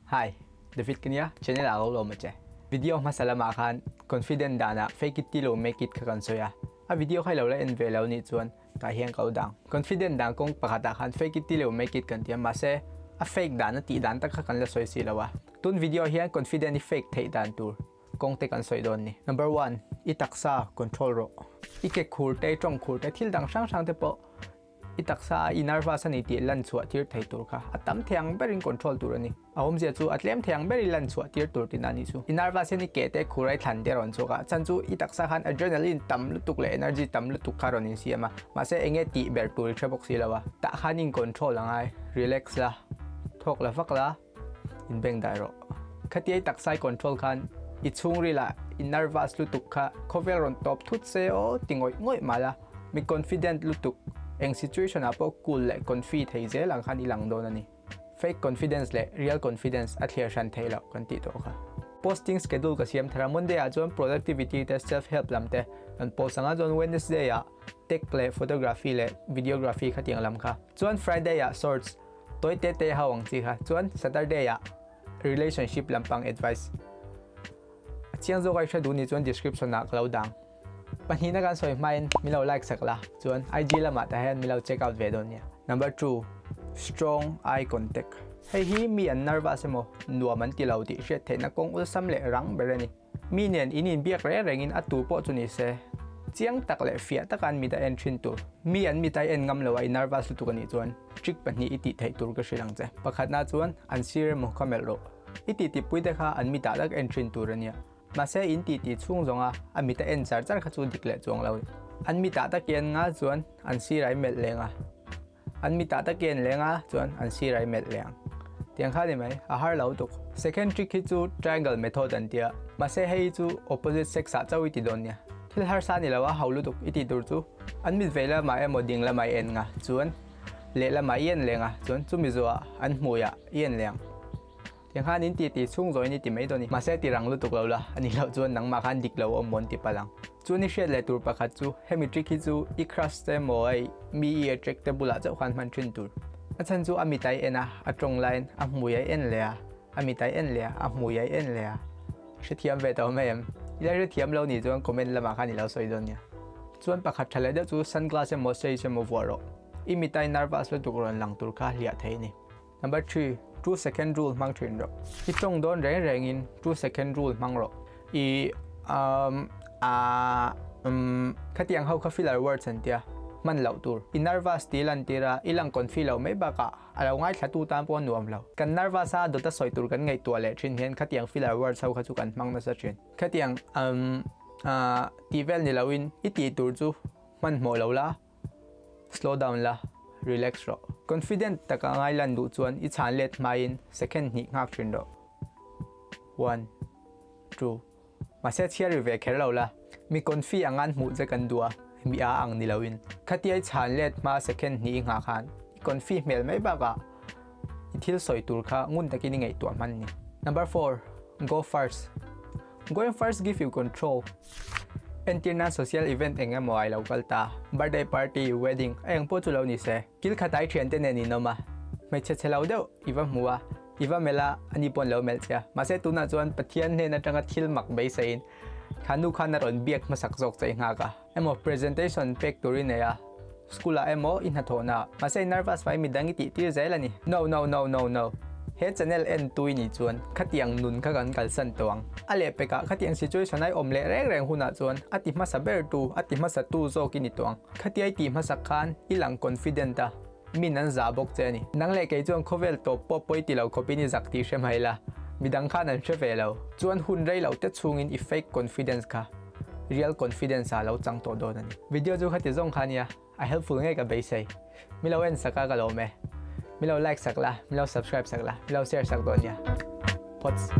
Hi, David ka nia, channel ah ka lo lawm a che. Video hmasa lamah khan confident danah fake it till you make it kha kan sawi a, a video kha i lo la en ve lo nih chuan tah hian ka lo dang. Confident dan kawng pakhatah khan fake it till you make it kan ti a, mahse a fake dan a tih dan tak kha kan la sawi si lo a. Tun video hian confident i fake theih dan tur kawng te kan sawi dawn ni. Number one, i taksa control rawh. I ke khur te, i tawng khur te, thil dang hrang hrang te pawh I taksa a i nervous a ni tih lan chhuah tir thei tur kha a tam thei ang berin control tur a ni. A awmzia chu a tlem thei ang berin lan chhuah tir tur tihna a nih chu. I nervous hian i ke te khur a i thlan te a rawn chhuak a, chan chu i taksa khan adrenaline tam lutuk leh energy tam lutuk kha a rawn insiam a, mahse eng nge tih ber tur i hre bawk si lo a. Tah khan in control a ngai, relax la, thawk la vak la, in beng dai rawh. Khatia i taksa i control khan i chhungril ah i nervous lutuk kha khawvel rawn tawp thut se aw ti ngawih ngawih mah la, Mi confident lutuk, eng situation ah pawh cool leh confi thei zel ang khan i lang dawn a ni. Fake confidence leh real confidence a thliar hran theih loh kan tih tawh kha. Posting schedule ka siam thar a, Monday ah chuan productivity te self help lam te kan post ang a, chuan Wednesday ah tech leh photography leh videography khatiang lam kha, chuan Friday ah shorts tawi te te ho ang chi kha, chuan Saturday ah relationship lampang advice. A chiang zawk a i hre duh ni chuan description ah ka lo dang. Pahnihna kan sawi hmain min lo like sak la, chuan IG lamah tah hian min lo check out ve dawn nia. Number two, strong eye contact. Hei hi mi an nervous emaw nuam an ti lo tih hriat theihna kawng awlsam leh rang ber a ni. Mi nen in inbiak reng rengin a tu pawh chu ni se, chiang tak leh fiah taka an mit a en thin tur. Mi an mit a en ngam lo a i nervous lutuk a nih chuan trick pahnih i tih theih tur ka hrilh ang che. Pakhatna chuan an sir emaw ka melh rawh. I titipui te kha an mitah tak en thin tur a nia. Mahse in titi chhung zawnga a mit a en char char kha chu dik leh chuang lo. An mitah tak en nga chuan an sirai melh leng a, an mitah tak en leng a chuan an sirai melh leng. Tiang kha ni mai, a har lo tuk. Second trick hi chu triangle method an tia, mahse hei hi chu opposite sex ah chauh i ti dawn nia. Thil harsa ni lo a ho lutuk i tih tur chu an mit vei lamah emaw ding lamah i en nga chuan lehlamah i en leng a chuan chumi zawhah an hmuiah i en leng. Tiang khan in ti ti chhung zawin i ti mai dawn i. Mahse ti rang lutuk lo la, a nih loh chuan nangmah khan dik lo awm mawn ti palh ang. Chuan i hriat leh tur pakhat chu hemi trick hi chu i crush te emaw hei mi i attract te bulah chauh khan hman thin tur. A chhan chu a mit a i en a, a tawng laiin a hmui a i en leh a, a mit a i en leh a, a hmui a i en leh a. Hrethiam ve tawh mai em? I la hrethiam lo nih chuan comment lamah khan i lo sawi dawn nia. Chuan pakhat tha leh deuh chu sunglass emaw shades emaw vuah rawh. I mit a i nervous lutuk rawn lang tur kha hliah thei a ni. Number three, two second rule hmang thin rawh. I tawng dawn reng rengin two second rule hmang rawh. I um a um khatiang ho kha filler words an tia, hman loh tur. I nervous tih lan tir a, i lang confi lo mai bakah a lo ngaithla tu tan pawh a nuam lo. Kan nervous a dawta sawi tur kan ngaihtuah leh thin hian khatiang filler words ho kha chu kan hmang nasa thin. Khatiang um a tih vel ni loin i tih tur chu hmanhmawh lo la. Slow down la, relax rawh. Confident taka ngai lan duh chuan i chhan let hmain second hnih nghak thin rawh. One, two. Mahse chhiar ri ve kher lo la, mi confi ang an hmuh che kan duh a, mi a ang ni loin. Khatia i chhan let hma second hnih i nghah khan i confi hmel mai bakah i thil sawi tur kha ngun takin i ngaihtuah hman ni. Number four, go first. Going first give you control. Entir nan social event eng emaw ai lo kal ta, birthday party, wedding, a eng pawh chu lo ni se. Kil khat ai thiante nen in awm a, hmeichhe chhe lo deuh i va hmu a, i va melh a, ani pawh an lo melh che a. Mahse tunah chuan Pathian hnen atanga thil mak beiseiin kha nu khan a rawn biak hmasak zawk che i nghak a. Emaw presentation pek tur i nei a, school ah emaw i hnathawhna ah. Mahse i nervous mai midang i tih tir zel a ni. No no no no no. He channel en tu i nih chuan khatiang nun kha kan kalsan tawh ang. A lehpekah khatiang situation a i awm leh reng reng hunah chuan a ti hmasa ber tu, a ti hmasa tu zawk i ni tawh ang. Khatia i tih hmasak khan i lang confident a, min an zah bawk che a ni. Nang leh kei chuan khawvel tawp pawh pawi ti lo khawpin i zak tih hre mai la, midang khan an hre ve lo. Chuan hun rei lo te chhungin i fake confidence kha real confidence ah lo chang tawh dawn a ni. Video chu khati zawng kha nia, a helpful ngei ka beisei. Mi lo en sak a ka lawm e. Mi lo like sak la, mi lo subscribe sak la, mi lo share sak dawn nia. Phawts.